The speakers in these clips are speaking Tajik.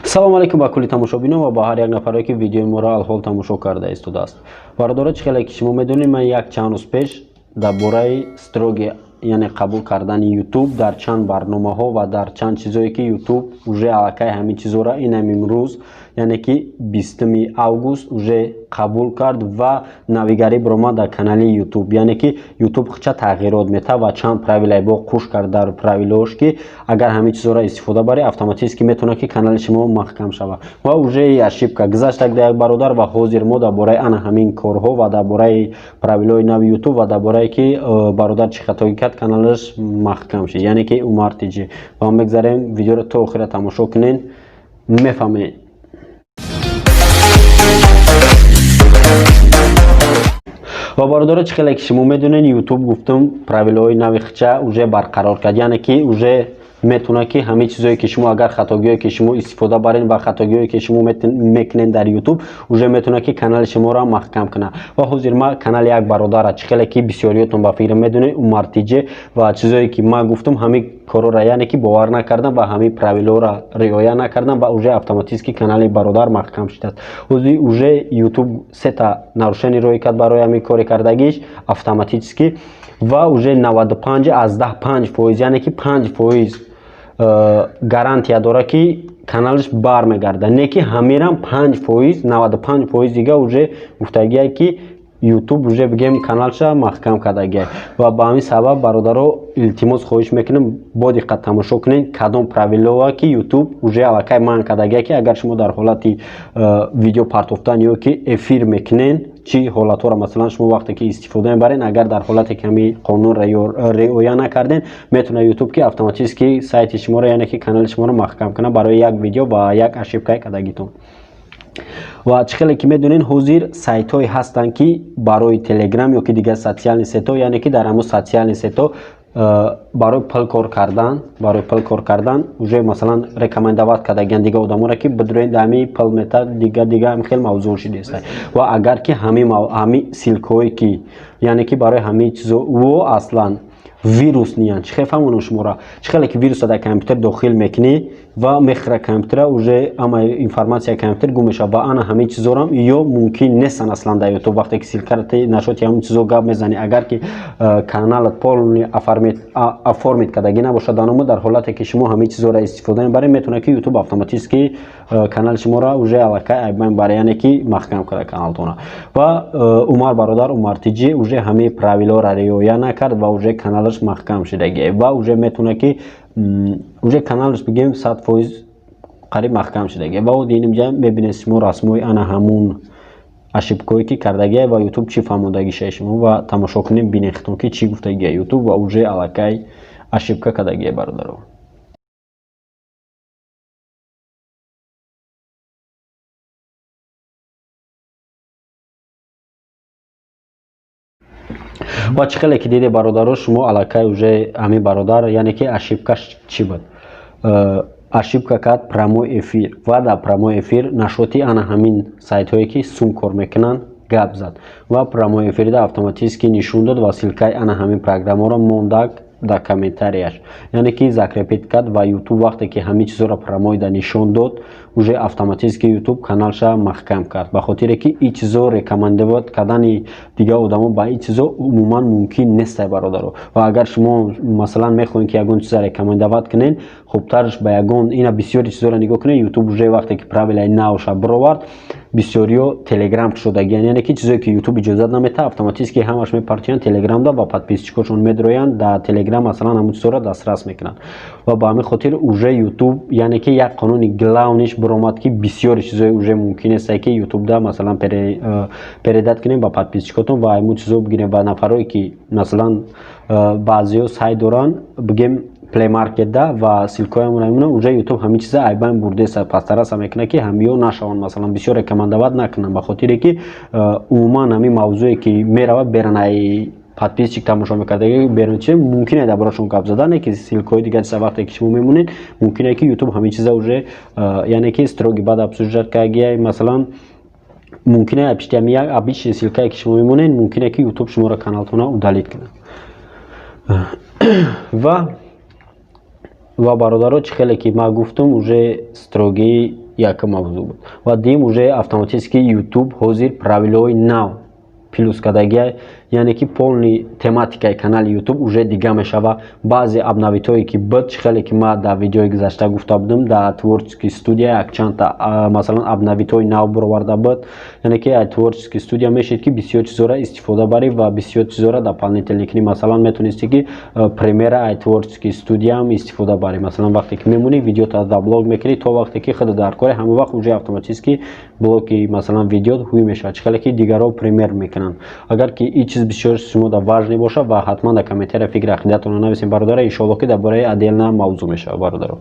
Салому алейкум ба кулли тамошобинон ва ба ҳар як нафаре, ки видеои моро алҳол тамошо карда истодааст. Бародаро, чӣ хеле ки шумо медонед, ман як чанд рӯз пеш дар бораи строгий, яъне қабул кардани Ютуб дар чанд барномаҳо ва дар чанд чизое, ки Ютуб уже аллакай ҳамин чизора инам имрӯз, яъне ки 20 август, уже қабул кард ва навигарӣ баромад дар канали Ютуб, яъне ки Ютуб хича тағйирот метавад ва чанд правилаи бо қуш кард дар правилаош, ки агар ҳамин чизоро истифода барӣ, автоматически метавонад, ки канали шумо маҳкам шавад. Ва уже ошибка гузаштак дар як бародар. Ва ҳозир мо дар бораи ана ҳамин корҳо ва дар бораи правилаҳои нави Ютуб ва дар бораe ки бародар чӣ хатогӣ кард, каналаш маҳкам шид, яъне ки Умар Тиҷи, ва мегзарем. Видеоро то охира тамошо кунед, мефаҳмед. Ва бародаро, чӣ хеле ки шумо медонед, Ютуб, гуфтум, правилаҳои нави хича уже барқарор кард, яъне ки уже метавонад, ки ҳамин чизое ки шумо, агар хатогиҳое ки шумо истифода баред ва хатогиҳое ки шумо мекунед дар Ютуб, уже метавонад, ки канали шуморо маҳкам кунад. Ва ҳозир ма канали як бародара, чӣ хеле ки бисёриётон ба фикр медонед, Умар Тиҷе, ва чизое ки ман гуфтум, ҳамин корора, яъне ки бовар накардам ва ҳамин правилаҳоро риоя накардам ва уже автоматически канали бародар маҳкам шудааст. Ҳозир уже Ютуб сета нарушение роӣ кард барои ҳамин кори кардагиш автоматически ва уже 95 аз 5%, яъне ки 5% гарантия дорад, ки каналаш бармегардад. Не ки ҳамирам 5%, 95% дига уже гуфтагие, ки Ютуб уже, бигем, каналша маҳкам кардагия. Ва ба ҳамин сабаб, бародаро, илтимос, хоҳиш мекунем, бо диққат тамошо кунед, кадом правилоа ки Ютуб уже аллакай манъ кардагия, ки агар шумо дар ҳолати видео партофтан ё ки эфир мекунед, чӣ ҳолатҳоро, масалан, шумо вақте ки истифода мебаред, агар дар ҳолате ки ҳамин қонунро риоя накарден, метавонад Ютуб ки автоматически сайти шуморо, яъне ки канали шуморо маҳкам кунад барои як видео ва як ошибкаи кардагитон. Ва чӣ хеле ки медонед, ҳозир сайтҳое ҳастанд, ки барои Телеграм ё ки дигар социальный сетьҳо, яъне ки дар ҳамон социальный сетьҳо барои пул кор кардан уже, масалан, рекомендовать кардагиан дигар одаморо, ки бидуред, ҳами пул мета, дига дига ҳами хел мавзӯъ шидааст. Ва агар ки ҳами ссылкаҳое ки, яъне ки барои ҳамин чизо во аслан вирус ниянд. Чӣ хел фаҳмонам шуморо? Чӣ хеле ки вируса дар компютер дохил мекунӣ ва мехӯра компютера, уже ама информатсияи компютер гум мешавад. Ва ана ҳамин чизорам ё мумкин нестанд аслан дар Ютуб. Вақте ки ссылкара нашоти ҳамин чизо гап мезанӣ, агар ки каналат полный оформить кардагӣ набошад дар номо, дар ҳолате ки шумо ҳамин чизоро истифода мебаред, метавонад, ки Ютуб автоматически канали шуморо уже аллакай айбайн баре, яъне ки маҳкам кунад каналтона. Ва Умар бародар, Умар Тиҷи, уже ҳамин правилаҳоро риоя накард ва уже каналаш маҳкам шудагӣ ва уже метавонад, ки уже каналаш, бигем, 100% қариб маҳкам шудагӣ. Ва инҷа мебинед шумо расмҳои ана ҳамун ошибкое ки кардагия ва Ютуб чӣ фаҳмондагишаи шумо. Ва тамошо кунем, бинед хитон, ки чӣ гуфтагия Ютуб ва уже аллакай ошибка кардагия, бародаро. Ва чӣ хеле ки диде, бародаро, шумо аллакай уже ҳамин бародар, яъне ки ошибкаш чӣ буд? Ошибка кард прямой эфир ва дар прямой эфир нашоти ана ҳамин сайтҳое ки сум кор мекунанд гап зад ва прямой эфирда автоматически нишон дод ва ссылкаи ана ҳамин программаро мондак дар комментарияш, яъне ки закрепить кард. Ва Ютуб вақте ки ҳамин чизоро прямойда нишон дод, уже автоматически Ютуб каналша маҳкам кард, ба хотире ки ин чизо рекомендовать кардани дигар одамо ба ин чизо умуман мумкин нестай, бародаро. Ва агар шумо, масалан, мехоҳед, ки ягон чиза рекомендовать кунед, хубтарш ба ягон ина бисёри чизоро нигоҳ кунед. Ютуб уже вақте ки правилаи навша бировард, бисёриё Телеграм кушодагиян, яъне ки чизое ки Ютуб иҷозат наметаҳад, автоматически ҳамаш мепартоянд Телеграмда ва подписчикошон медроянд дар Телеграм, масалан, ҳамун чизоро дастрас мекунанд. Ва ба ҳамин хотир уже Ютуб, яъне ки як қонуни главныйш биромад, ки бисёри чизое уже мумкин нестае, ки Ютубда, масалан, передать кунем ба подписчикотон ва ҳамун чизо бигирем. Ва нафарое ки, масалан, баъзеҳо сайт доранд, бигем, Play Market ва ссылкаҳоямон, уже Ютуб ҳамин чиза айбайн бурдеса, пастараса мекунад, ки ҳамиё нашаванд, масалан, бисёр рекомендовать накунанд, ба хотире ки умуман ҳамин мавзӯе ки меравад беран ай подписчик тамошо мекардаги берун чи мумкине дар борашон гап задан, ки ссылкаҳои дигар чиза вақте ки шумо мемонед, мумкине ки Ютуб ҳамин чиза уже, яъне ки строгий баъд обсуждать кардагия. Масалан, мумкине пишти ҳами як обычный ссылкае ки шумо мемонед, мумкине ки Ютуб шуморо каналтона удалить кунад. Ва бародаро, чӣ хеле ки ман гуфтам, уже строгии Якум мавзӯъ буд. Ва дуюм, уже автоматически YouTube ҳозир правилаҳои нав плюс кардагия, яъне ки полный тематикаи канали YouTube уже дига мешава. Баъзе обновитҳое ки буд, чӣ хеле ки ман дар видеои гузашта гуфта будам, дар творческий студия якчандта, масалан, обновитҳои нав бароварда буд. Яъне ки творческий студия мешед, ки бисёр чизҳоро истифода барӣ ва бисёр чизҳоро дополнительно кунӣ. Масалан, метавонисти, ки премера ай творческий студияам истифода барӣ. Масалан, вақте ки мемонӣ, видеото дар блок мекунӣ, то вақте ки худат дар кори, ҳамон вақт уже автоматически блоки, масалан, видео ҳуй мешавад, чӣ хеле ки дигарҳо премер мекунанд. Агар ки ин чиз бисёр шумо да важный бошад, ва ҳатман дар комментария фикри ақидаатонро нависем, бародаро. Иншоалло, ки дар бораи отдельно мавзӯъ мешавад, бародаро.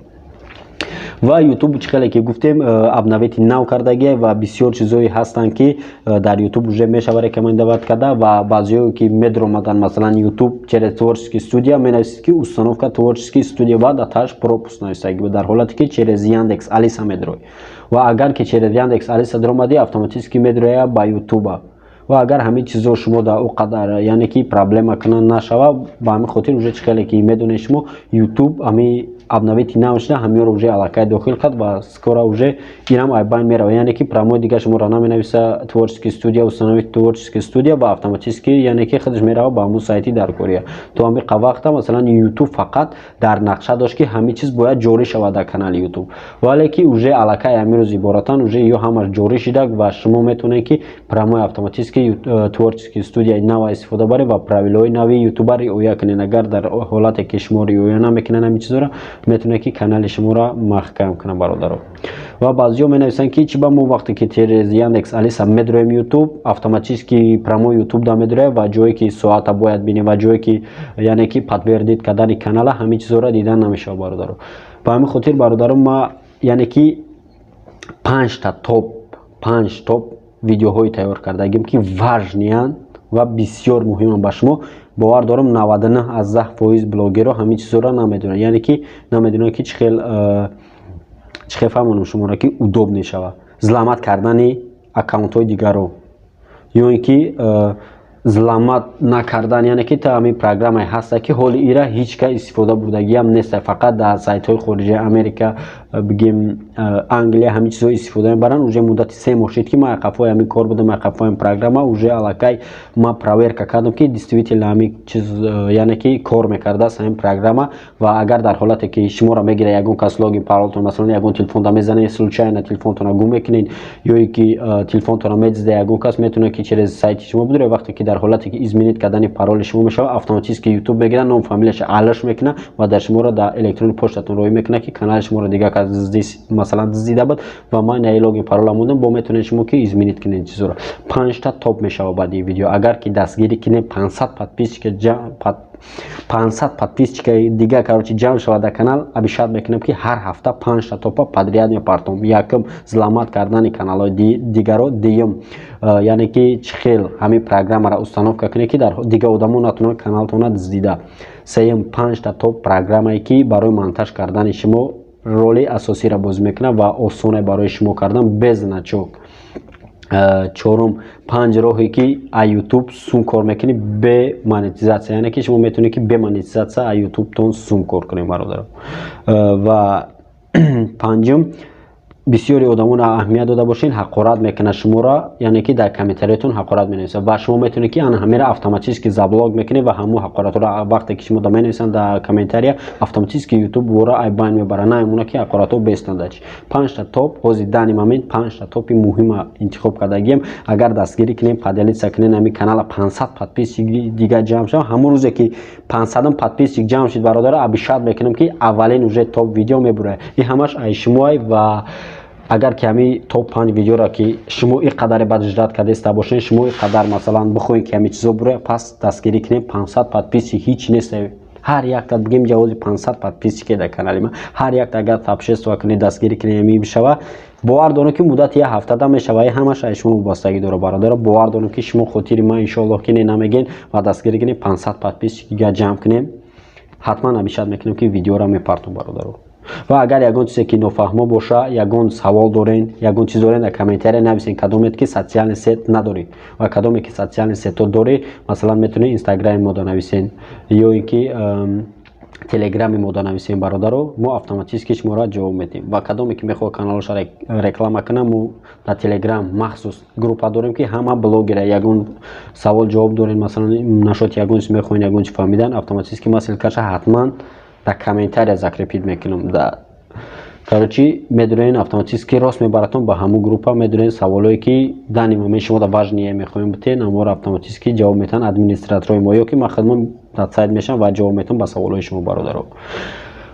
Ва Ютуб, чӣ хеле ки гуфтем, обновити нав кардагия ва бисёр чизҳое ҳастанд, ки дар Ютуб уже мешава рекомендовать карда. Ва баъзеҳое ки медромаданд, масалан, Ютуб через творческий студия, менависед, ки установка творческий студия, ва даташ пропуск нависаги буд, дар ҳолате ки через Яндекс Алиса медрой. Ва агар ки через Яндекс Алиса дромадӣ, автоматически медроя ба Ютуба. Ва агар ҳамин чизҳо шумо дар о қадар, яъне ки, проблема кунан нашава, ба ҳамин хотир уже, чӣ хеле ки медонед шумо, Ютуб ҳамин обновити нав шуда, ҳаминро уже аллакай дохил кард ва скоро уже инам айбайн мерава. Яъне ки прямой дига шуморо наменависа творческий студия, установить творческий студия, ва автоматически, яъне ки, худаш мерава ба ҳамун сайти дар Корея. То ҳамин вақта, масалан, Ютуб фақат дар нақша дошт, ки ҳамин чиз бояд ҷорӣ шавад дар канали Ютуб, вале ки уже аллакай ҳамин рӯз иборатан уже ё ҳамаш ҷорӣ шуда ва шумо метавонед, ки прямой автоматически творческий студияи нава истифода баред ва правилаҳои нави Ютуба риоя кунед. Агар дар ҳолате ки шумо риоя намекунед ҳамин чизҳоро, метавонед, ки канали шуморо маҳкам кунад, бародаро. Ва баъзиҳо менависанд, ки чи ба мо вақте ки через Яндекс Алиса медроем Ютуб, автоматически прямой Ютуб да медрояд ва ҷое ки соата бояд бинем ва ҷое ки, яъне ки, подтвердить кардани канала, ҳамин чизҳоро дидан намешавад, бародаро. Ба ҳамин хотир, бародаро, ма, яъне ки, панҷта топ, панҷ топ видеоҳое тайёр кардагим, ки важныянд ва бисёр муҳиманд ба шумо. Бовар дорам, 99,1% блогерҳо ҳамин чизҳоро намедонанд, яъне ки намедонанд, ки чӣ хел фаҳмонам шуморо, ки удоб мешавад взломать кардани аккаунтҳои дигарро ё ин ки взломать накардан. Яъне ки та ҳамин программае ҳаста, ки ҳоли ира ҳеҷ кас истифода бурдагиам неста, фақат дар сайтҳои хориҷаи Америка, бигем, Англия ҳамин чизҳо истифода мебаранд. Уже муддати 3 моҳ шуд, ки ман қафои ҳамин кор будам, қафои программа. Уже аллакай ман проверка кардам, ки действительно ҳамин чиз, яъне ки, кор мекардааст ҳамин программа. Ва агар дар ҳолате ки шуморо мегирад ягон кас логин, паролтон, масалан, ягон телефонда мезанед, случайно телефонтонро гум мекунед ё ин ки телефонтонро медизда ягон кас, метавонад, ки через сайти шумо бидурад. Вақте ки дар ҳолате ки изменить кардани пароли шумо мешавад, автоматически Ютуб мегирад, ном, фамилияша алаш мекунад ва дар шуморо дар электронный почтатон роҳӣ мекунад, ки канали шуморо дигар кас, масалан, дуздида буд ва ман наи логин, парола мондам. Бо метавонед шумо ки изменить кунед чизоро. Панҷта топ мешавад баъди видео. Агар ки дастгирӣ кунед, 500 подписчика, 500 подписчика дига, короче, ҷамъ шавад дар канал, обещать мекунам, ки ҳар ҳафта панҷта топа подряд мепартом. Якум, взломать кардани каналҳои дигаро. Дуюм, яъне ки, чӣ хел ҳамин программаро установка кунед, ки дар дига одамо натавонанд каналтона дуздида. Сеюм, панҷта топ программае, ки барои монтаж кардани шумо роли асосиро бозӣ мекунад ва осоне барои шумо кардан без значок. Чорум, панҷ роҳе, ки а Ютуб сум кор мекунӣ бе монетизатсия, яъне ки шумо метавонед, ки бе монетизатсия а Ютубтон сум кор кунед, бародаро. Ва панҷум, бисёри одамон, аҳамият дода бошед, ҳақорат мекунад шуморо, яъне ки дар комментариятон ҳақорат менависад ва шумо метавонед, ки ана ҳамеро автоматически заблок мекунед ва ҳамун ҳақоратҳоро, вақте ки шумо менависанд дар комментария, автоматически Ютуб вора айбайн мебарад, наемона ки ҳақоратҳо бестанд. Панҷта топ ҳозир, данный момент панҷта топи муҳима интихоб кардагием. Агар дастгирӣ кунем, поделиться кунем ҳамин канала, 500 подписчик дига ҷамъ шавад. Ҳамун рӯзе ки 500-ум подписчик ҷамъ шуд, бародаро, обещать мекунам, ки аввалин уже топ видео мебурад. Ин ҳамаш ай шумоай. Ва агар ки ҳамин топ панҷ видеоро, ки шумо ин қадаре баъд ждать кардеста бошед, шумо ин қадар, масалан, бихоҳед, ки ҳамин чизо бурояд, пас дастгирӣ кунем. 500 подписчик ҳеҷ нест. Ҳар якта, бигем, ҷавози 500 подписчике дар канали ман, ҳар якта агар сообщество кунед, дастгирӣ кунед, ҳамин бишава. Бовар дорам, ки муддати як ҳафтада мешава. Ин ҳамаш аз шумо вобастагӣ дорад, бародаро. Бовар дорам, ки шумо хотири ман, иншоаллоҳ, ки не намегӯед ва дастгирӣ кунем, 500 подписчик га ҷамъ кунем, ҳатман обещать мекунем, ки видеоро мепартом, бародаро. Ва агар ягон чизе ки нофаҳмо боша, ягон савол дорен, ягон чиз дорен, дар комментария нависен. Кадомет ки социальный сеть надорӣ ва кадоме ки социальный сетьҳо дорӣ, масалан, метавонед Инстаграми мода нависен ё ин ки Телеграми мо данависем, бародаро, мо автоматически шуморо ҷавоб медиҳем. Ва кадоме ки мехоҳад каналоша реклама кунад, мо дар Телеграм махсус группа дорем, ки ҳама блогера ягон савол ҷавоб дорем, масалан, нашоти ягон чиз мехоҳем, ягон чиз фаҳмидан, автоматически ман ссылкаша ҳатман дар комментария закрепить мекунам. Да, короче, медонед, автоматически рост мебаратон ба ҳамун группа. Медонед, саволое ки данный момент шумо да важные мехоҳем битен, аморо автоматически ҷавоб метаҳанд администраторҳои мо, ё ки ман худмон дар сайт мешавам ва ҷавоб метавам ба саволҳои шумо, бародаро.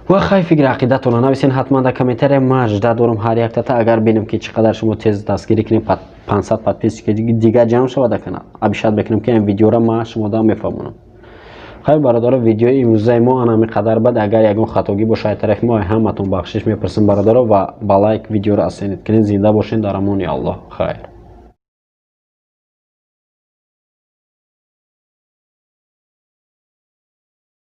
Ва хай, фикри ақидатонро нависен ҳатман дар комментария. Ман жда дорам ҳар яктата. Агар бинем, ки чӣ қадар шумо тез дастгирӣ кунем, 500 подписчики дига ҷамъ шавад дар канал, обещать мекунем, ки ин видеоро ман шумода мефаҳмонам. Хайр, бародаро, видеои имрӯзаи мо ана ҳамин қадар бад. Агар ягон хатогӣ бошад аз тарафи мо, ҳаматон бахшиш мепурсем, бародаро, ва ба лайк видеоро оценить кунед. Зинда бошед, дар амони Аллоҳ, хайр.